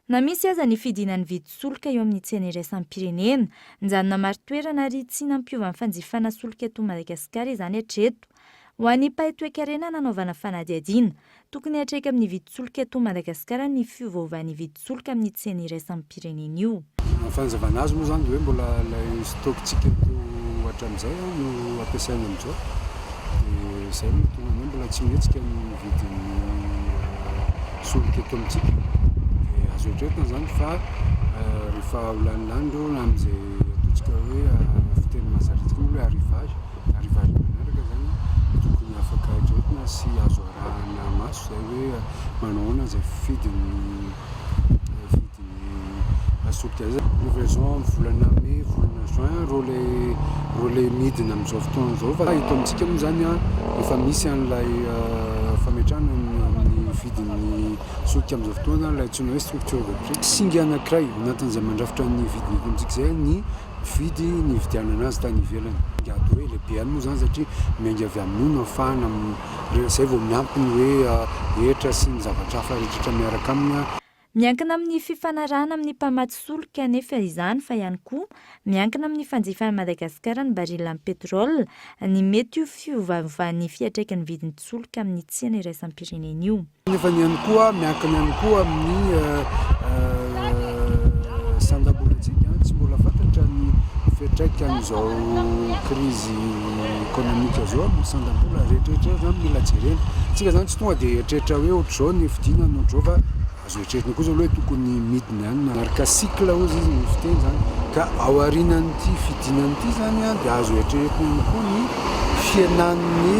Na misy aza ny fidinan'ny vidin-tsolika eo amin'ny tsena iraisam-pirenena, nijanona marin-toerana ary tsy nampiova ny fanjifana solika eto Madagasikara izany hatreto. Ho an'ny mpahay toekarena nanaovana fanadihadiana, tokony hiantraika amin'ny vidin-tsolika eto Madagasikara ny fiovaovan'ny vidin-tsolika amin'ny tsena iraisam-pirenena io. Ny fanazavana azy moa izany dia hoe mbola ilay stock-ntsika teo hatramin'izay no ampiasaina amin'izao dia izay no mahatonga ny hoe mbola tsy mihetsika ny vidin'ny solika eto amintsika. Dia azo eritreretina izany fa rehefa ho lanilany ireo na amin'izay ataontsika hoe fiteny mahazatra antsika moa hoe arrivage, Arrivage manaraka zany tokony afaka eritreretina sy azo arahana maso zay hoe manao ahoana izay fidin'ny vidin'ny solika zay. Livraison amin'ny volana mai, volana juin reo le reo le midina amin'izao fotoana izao fa eto amintsika moa zany an efa misy an'ilay fametrahana ny amin'ny vidin'ny solika amin'izao fotoana ilay antsoina hoe structure de prix. Singa anankiray ao anatin'izay mandrafitra ny vidiny eto amintsika izay ny vidy nividianana azy tany ivelany. Atao hoe lehibe ihany moa izany satria miainga avy amin'io no ahafahana izay vao miampy ny hoe hetra sy ny zavatra hafa rehetra miaraka aminy. Miankina amin'ny fifanarahana amin'ny mpamatsy solika anefa izany fa ihany koa miankina amin'ny fanjifan'i Madagasikara ny barilan'ny pétrole ny mety ho fiovaovan'ny fiantraikan'ny vidin-tsolika amin'ny tsena iraisam-pirenena io. Nefa ihany koa miankina ihany koa amin'ny sandam-bolantsika, tsy mbola fantatra ny fiantraikan'izao krizy ekonomika izao amin'ny sandam-bola rehetrarehetra izany mila jerena. Tsika izany tsy tonga dia hieritreritra hoe ohatr'izao ny fidinana ohatr'izao fa azo eritreretina kosa aloha hoe tokony midina ihany manaraka cycle hozy izy ny fiteny izany ka ao aorianan'ity fidinana ity izany dia azo eritreretina ihany koa ny fihenan'ny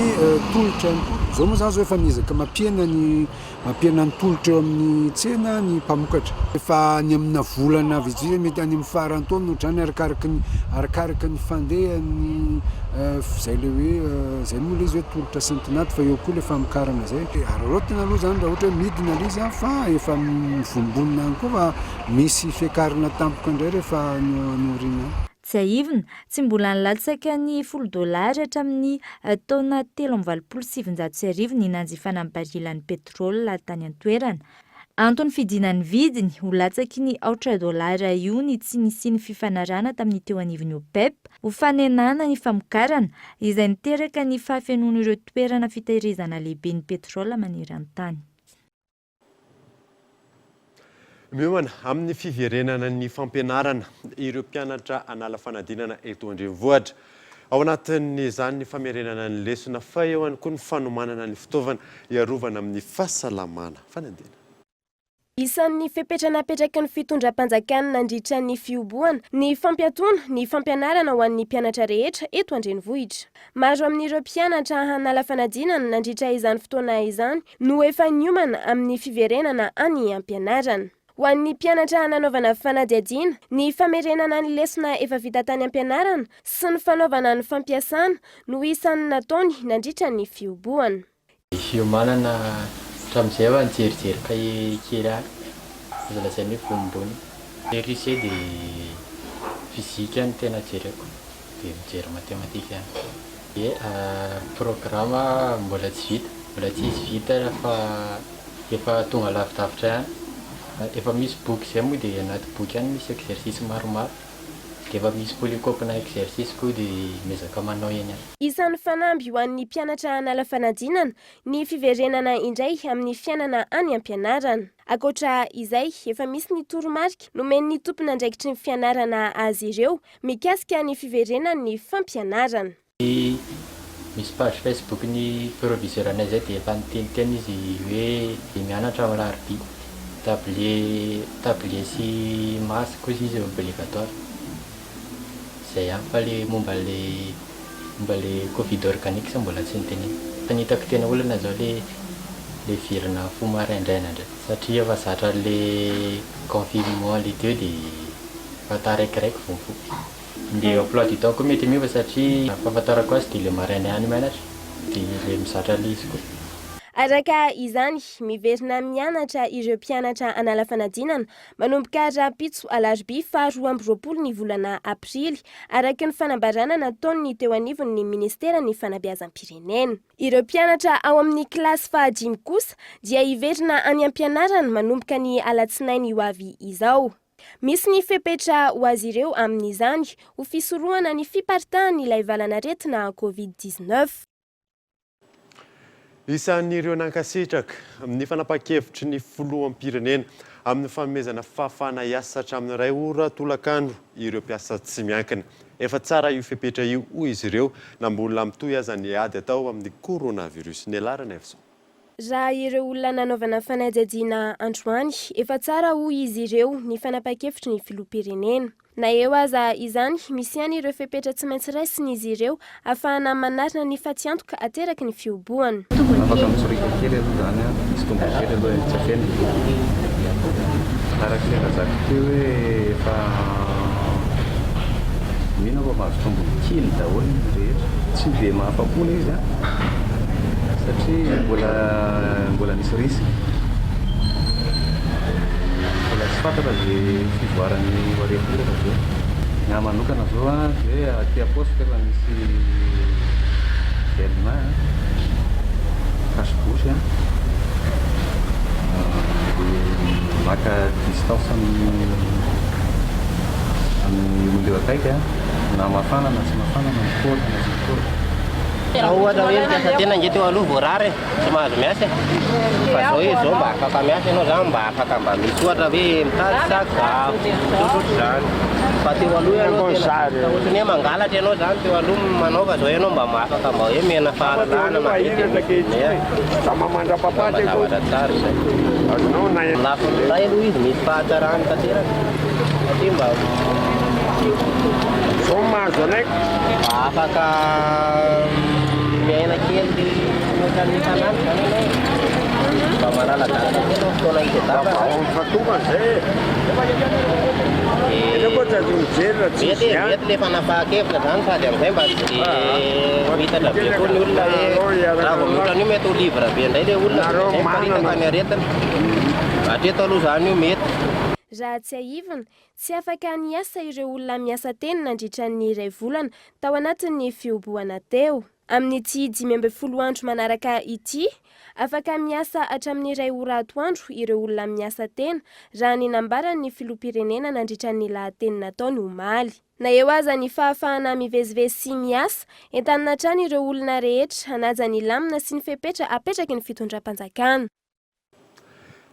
tolotra ihany koa. Izao moa izany izao efa miezaka mampihena ny Mampihena ny tolotra eo amin'ny tsena ny mpamokatra. Efa any amina volana vitsivitsy, mety any amin'ny faran'ny taona ohatr'izany arakaraky ny arakaraky ny fandehan'ny izay ilay hoe izay moa ilay izy hoe tolotra sy ny tinady fa eo koa ilay famokarana izay. Araraotina aloha izany raha ohatra hoe midina ilay izy fa efa mivombonina ihany koa fa misy fiakarana tampoka indray rehefa any aoriana any. Tsiahivina, tsy mbola nilatsaka ny folo dolara hatramin'ny taona 1983 ny nanjifana ny barilan'ny petrole tany an-toerana. Anton'ny fidinan'ny vidiny ho latsaky ny aotra dolara io ny tsy nisian'ny fifanarahana tamin'ny teo anivon'ny OPEP ho fanenana ny famokarana, izay niteraka ny fahafenoan'ireo toerana fitahirizana lehibe ny petrole maneran-tany. Miomana amin'ny fiverenana ny fampianarana ireo mpianatra hanala fanadinana eto an-drenivohitra. Ao anatin'izany ny famerenana ny lesona fa eo ihany koa ny fanomanana ny fitaovana hiarovana amin'ny fahasalamana. Fanadinana. Isan'ny fepetra napetraky ny fitondram-panjakana nandritra ny fihobohana ny fampiatoana ny fampianarana ho an'ny mpianatra rehetra eto an-drenivohitra. Maro amin'ireo mpianatra hanala fanadinana nandritra izany fotoana izany no efa niomana amin'ny fiverenana any am-pianarana. Ho an'ny mpianatra nanaovana fanadihadiana, ny famerenana ny lesona efa vita tany am-pianarana sy ny fanaovana ny fampiasana no isan'ny nataony nandritra ny fihobohana. Ny fiomanana hatramin'izay aho nijerijery kahie kely ahy, azo lazaina hoe vonombonona. Ny lycée dia physique no tena jereko, dia mijery mathématique ihany. Ie, programme mbola tsy vita, mbola tsisy vita fa efa tonga lavidavitra ihany. Efa misy boky izay moa dia anaty boky ihany misy exercice maromaro. Dia efa misy polycope-na exercice koa dia miezaka manao eny ihany. Isan'ny fanamby ho an'ny mpianatra hanala fanadinana ny fiverenana indray amin'ny fiainana any am-pianarana. Ankoatra izay, efa misy ny toromarika nomen'ny tompon'andraikitry ny fianarana azy ireo mikasika ny fiverenan'ny fampianarana. Misy page Facebook ny proviseur anay zay dia efa niteniteny izy hoe mianatra ao alarobia. Tablier tablier sy masque hozy izy obligatoire. Zay ihany fa le momba le momba le covid organique mbola tsy nitenenina. Fa ny hitako tena olana zao le le virina fo maraindraina ndray satria efa zatra anle confinement le teo dia efa taraikiraiky vao mifoha. Ny emploi du temps koa mety miova satria ny fahafantarako azy dia le maraina ihany mianatra dia le mizatra le izy koa. Araka izany, miverina mianatra ireo mpianatra hanala fanadinana manomboka rahampitso alarobia faha 22 ny volana aprily, araka ny fanambarana nataon'ny teo anivon'ny minisiteran'ny fanabeazam-pirenena. Ireo mpianatra ao amin'ny kilasy fahadimy kosa dia hiverina any am-pianarana manomboka ny alatsinainy ho avy izao. Misy ny fepetra ho azy ireo amin'izany ho fisorohana ny fiparitahan'ilay valan'aretina Covid 19. Isan'ireo nankasitraka ny fanapahan-kevitry ny filoham-pirenena amin'ny fanomezana fahafahana hiasa hatramin'ny iray ora tolakandro ireo mpiasa tsy miankina. Efa tsara io fepetra io, hoy izy ireo, na mbola mitohy aza ny ady atao amin'ny coronavirus. Ny Ranaivoson. Raha ireo olona nanaovana fanadihadiana androany, efa tsara hoy izy ireo ny fanapahan-kevitry ny filoham-pirenena. Na eo aza izany, misy ihany ireo fepetra tsy maintsy raisin'izy ireo ahafahana manarina ny fatiantoka ateraky ny fihobohana. Afaka mitsoriaka kely aloha izany an, misy tombony kely aloha e, tsy afenina. Araka ilay lazaiko teo hoe efa mino aho fa mahazo tombony kely daholo ny rehetra. Tsy dia mahafa-po ilay izy an, satria mbola mbola misy risque. Mbola tsy fantatra izay fivoaran'io aretina io rehefa avy eo. Ny ahy manokana izao an, dia hoe aty am-paosiko efa misy gel main an, cache bouche an, dia maka distance amin'ny amin'ny olona eo akaiky an, na mafana na tsy mafana na mikoraka na tsy mikoraka. Raha ohatra hoe mpiasa tena ange teo aloha voarara e, tsy mahazo miasa e. Fa zao izy zao mba afaka miasa ianao zany mba afaka mba misy ohatra hoe mitady sakafo, ohatrohatr'izany. Fa teo aloha ianao tena ohatran'ny hoe mangalatra ianao zany teo aloha manao fa zao ianao mba afaka mba hoe omena fahalalahana mandeha dia miha mba zavatra tsara izay. Lafiny iray aloha izy misy fahatsarany tanteraka satria mba mba afaka miaina kely mihoatra ny isan'andro zany ianao e. Mba manala-dalana kely amin'ny fotoana hitadiavana. Mety e, mety le fanapahan-kevitra zany sady amin'izay mba tsy de miitatra be koa ny olona hoe raha vao mihoatra an'io mety ho libre be indray le olona dia izay miparitaka ny aretina. Hatreto aloha zany io mety. Raha tsiahivina, tsy afaka niasa ireo olona miasa tena nandritra ny iray volana tao anatin'ny fihobohana teo. Amin'ity 15 andro manaraka ity, afaka miasa hatramin'ny iray ora atoandro ireo olona miasa tena, raha ny nambaran'ny filoham-pirenena nandritra ny lahateny nataony omaly. Na eo aza ny fahafahana mivezivezy sy miasa, entanina hatrany ireo olona rehetra hanaja ny lamina sy ny fepetra apetraky ny fitondram-panjakana.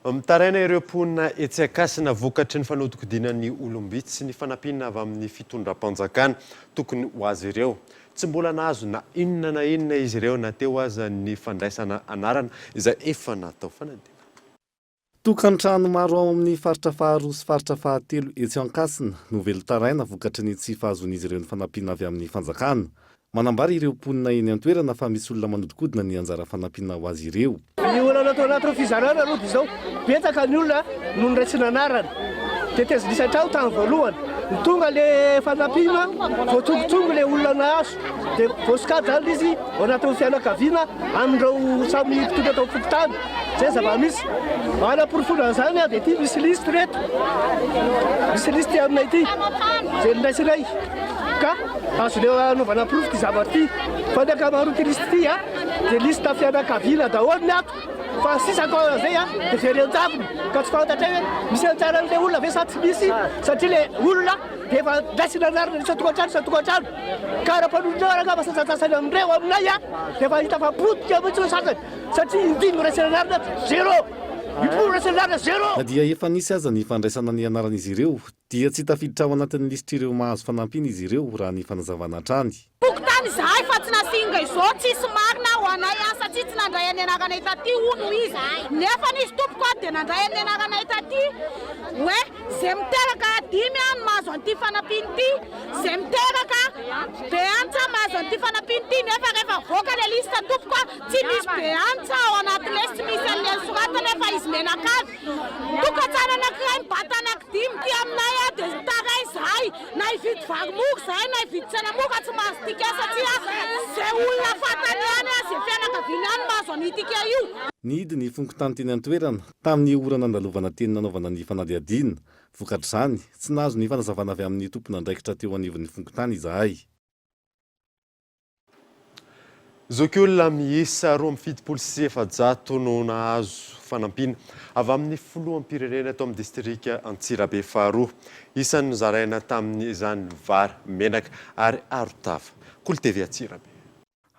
Mitaraina ireo mponina etsy Ankasina vokatry ny fanodikodinan'ny olom-bitsy ny fanampiana avy amin'ny fitondram-panjakana tokony ho azy ireo. Tsy mbola nahazo na inona na inona izy ireo na teo aza ny fandraisana anarana izay efa natao fanadinana. Tokantrano maro ao amin'ny faritra faharoa sy faritra fahatelo etsy Ankasina no velon-taraina vokatry ny tsy fahazoan'izy ireo ny fanampiana avy amin'ny fanjakana. Manambara ireo mponina eny an-toerana fa misy olona manodinkodina ny anjara fanampiana ho azy ireo. Ny olana tao anatin'ny fizarana aloha dia izao, betsaka ny olona no noraisina anarana, tetezina isan-trano tamin'ny voalohany, ny tonga le fanampiana voatsongotsongo le olona nahazo, dia voasokajy zany izy ao anatin'ny fianakaviana amin'ireo samy mpitondra tao fokontany, zay zava-misy. Hanaporofoana an'izany dia ity misy liste ireto, misy liste aminay ity, izay noraisinay. Ka azoneo anaovana porofo ity zavatra ity fa ny ankamaroan'ity liste ity a dia liste fianakaviana daholo ny ato fa ny sisa koa amin'izay a dia very an-javony ka tsy fantatray hoe misy anjaran'ilay olona ve sa tsy misy satria ilay olona dia efa raisina anarana isan-tokantrano isan-tokantrano ka raha mpanolotra eo angamba sasantsasany amin'ireo aminay a dia efa hita fa potika mihitsy ny sasany satria indimy raisina anarana zéro impolo raisina anarana zéro. Na dia efa nisy aza ny fandraisana ny anaran'izy ireo Dia tsy tafiditra ao anatin'ny lisitr'ireo mahazo fanampiana izy ireo, raha ny fanazavana hatrany. Fokontany izahay fa tsy nasiana izao tsisy marina ho anay an satria tsy nandray an'ny anaranay taty hono izy nefany izy tompoko an dia nandray an'ny anaranay taty hoe ze miteraka dimy an no mahazo an'ity fanampiana ity ze miteraka be antsa mahazo an'ity fanampiana ity nefa rehefa avoaka le liste tompoko an tsy misy be antsa ao anatin'le tsy misy an'le nosoratana fa izy menakavy Tokantrano anankiray mibata anankidimy ity aminay a dia mitaray izahay na hividy vary mora izahay na hividy tsena mora tsy mahazo ticket satria izay olona fantany ihany a izay fianakaviany ihany no mahazo an'io ticket io. Nihidy ny fokontany teny an-toerana, tamin'ny ora nandalovana teny nanaovana ny fanadihadiana. Vokatr'izany, tsy nahazo ny fanazavana avy amin'ny tompon'andraikitra teo anivon'ny fokontany izahay. Zokiolona miisa 472 no nahazo fanampiana avy amin'ny filoham-pirenena eto amin'ny distrika Antsirabe faharoa. Isan'ny nozaraina tamin'izany ny vary, menaka ary arotava. Kolo TV Antsirabe.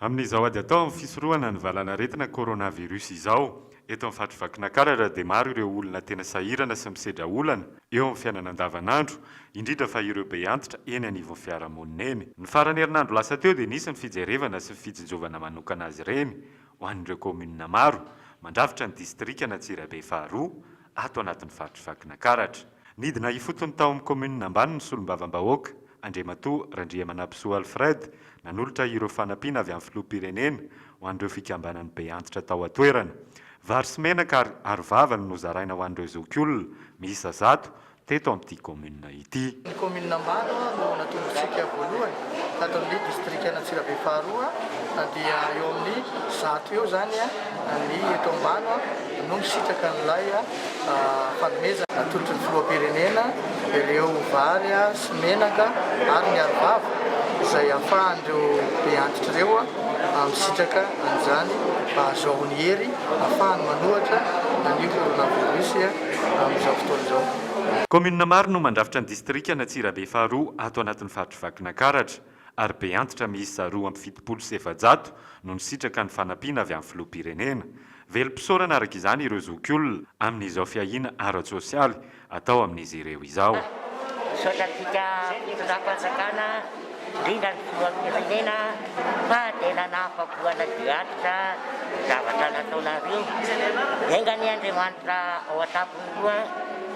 Amin'izao ady atao amin'ny fisorohana ny valanaretina coronavirus izao, eto amin'ny faritr'i Vakinankaratra dia maro ireo olona tena sahirana sy misedra olana eo amin'ny fiainana andavanandro, indrindra fa ireo be antitra eny anivon'ny fiarahamonina eny. Ny faran'ny herinandro lasa teo dia nisy ny fijerevana sy fitsinjovana manokana azy ireny ho an'ireo kaominina maro mandrafitra ny distrikan'Antsirabe faharoa ato anatin'ny faritr'i Vakinankaratra. Nidina ifotony tao amin'ny kaominina ambany ny solombavambahoaka, Andriamatoa Randriamanampisoa Alfred, nanolotra ireo fanampiana avy amin'ny filoham-pirenena ho an'ireo fikambanan'ny be antitra tao an-toerana. Vary sy menaka ary arovava no nozaraina ho an'ireo zokiolona miisa 100 teto amin'ity kaominina ity. Ny kaominina Ambano no natombontsika voalohany tato amin'ny distrikan'Antsirabe faharoa dia eo amin'ny 100 eo izany ny eto Ambano no misitraka an'ilay fanomezana. Natolotry ny Filoham-pirenena ireo vary sy menaka ary ny arovava izay ahafahan'ireo be antitra ireo misitraka an'izany mba hahazoany hery ahafahany manohatra an'io coronavirus amin'izao fotoana izao. Kaominina maro no mandrafitra ny distrikan'Antsirabe faharoa ato anatin'ny faritr'i Vakinankaratra ary be antitra miisa 472 no nisitraka ny fanampiana avy amin'ny filoham-pirenena. Velom-pisaorana araka izany ireo zokiolona amin'izao fiahiana ara-tsosialy atao amin'izy ireo izao. Misaotra antsika fitondram-panjakana, indrindra ny filoham-pirenena fa tena nahafapo anay be antitra ny zavatra nataonareo. Enga anie Andriamanitra ao an-tampon'ny loha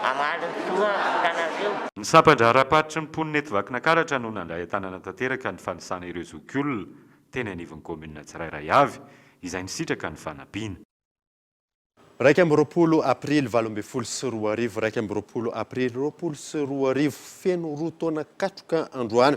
hamaly ny soa vitanareo. Ny sampan-draharaham-paritry ny mponina eto Vakinankaratra no nandray an-tanana tanteraka ny fanisana ireo zokiolona teny anivon'ny kaominina tsirairay avy izay nisitraka ny fanampiana. 21 aprily 2018 21 aprily 2020, feno roa taona katroka androany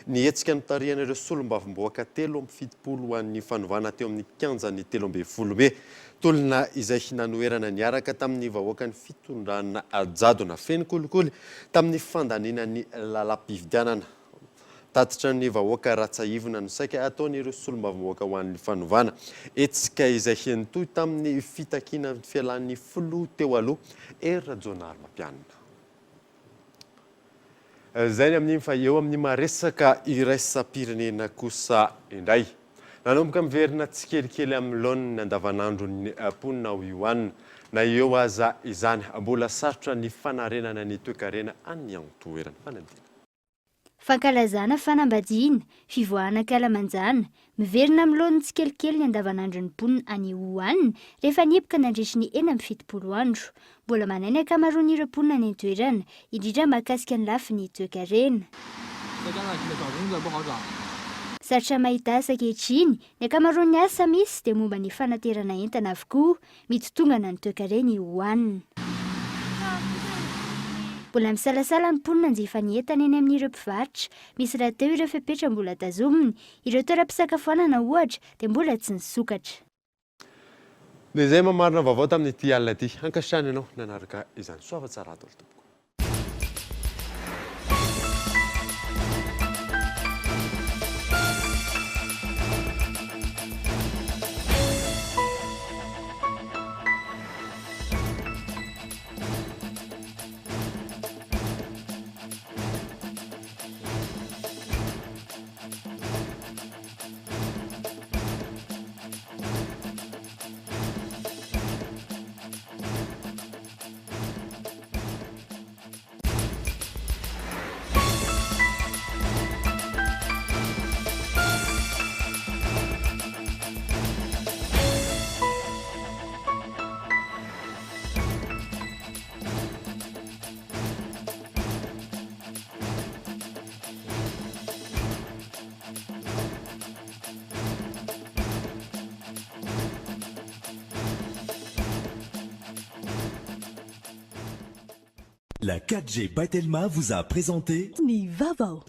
ny hetsika notarihan'ireo solombavambahoaka 73 ho an'ny fanovana teo amin'ny kianjan'ny 13 mey. Tolona izay nanoherana niaraka tamin'ny vahoaka ny fitondrana jadona feno kolikoly tamin'ny fandaniana ny lalam-pifidianana. Tatitra ny vahoaka raha tsahivina no saika ataon'ireo solombavambahoaka ho an'ny fanovana. Hetsika izay nitohy tamin'ny fitakiana ny fialan'ny filoha teo aloha, Hery Rajaonarimampianina. Izay ny amin'iny fa eo amin'ny maha resaka iraisam-pirenena kosa indray. Nanomboka miverina tsikelikely amin'ny laoniny ny andavanandron'ny mponina ao Yuan. Na eo aza izany, mbola sarotra ny fanarenana ny toekarena any an-toerana. Fanadihadiana. Fankalazana fanambadiana, fivoahana ankalamanjana, miverina amin'ny laoniny tsikelikely ny andavanandron'ny mponina any Wuhan rehefa nihiboka nandritry ny 76 andro. Mbola manahy ny ankamaroan'ireo mponina any an-toerana, indrindra mahakasika ny lafiny toekarena. Sarotra mahita asa ankehitriny, ny ankamaroan'ny asa misy dia momba ny fanaterana entana avokoa. Mitotongana ny toekarena i Wuhan. Mbola misalasala ny mponina hanjifa ny entana eny amin'ireo mpivarotra. Misy rahateo ireo fepetra mbola tazominy. Ireo toeram-pisakafoanana, ohatra, dia mbola tsy nisokatra. Dia izay mamarina vaovao tamin'ity alina ity. Ankasitrahana ianao nanaraka izany. Soava tsara daholo tompoko. La 4G by Telma vous a présenté Ny vaovao.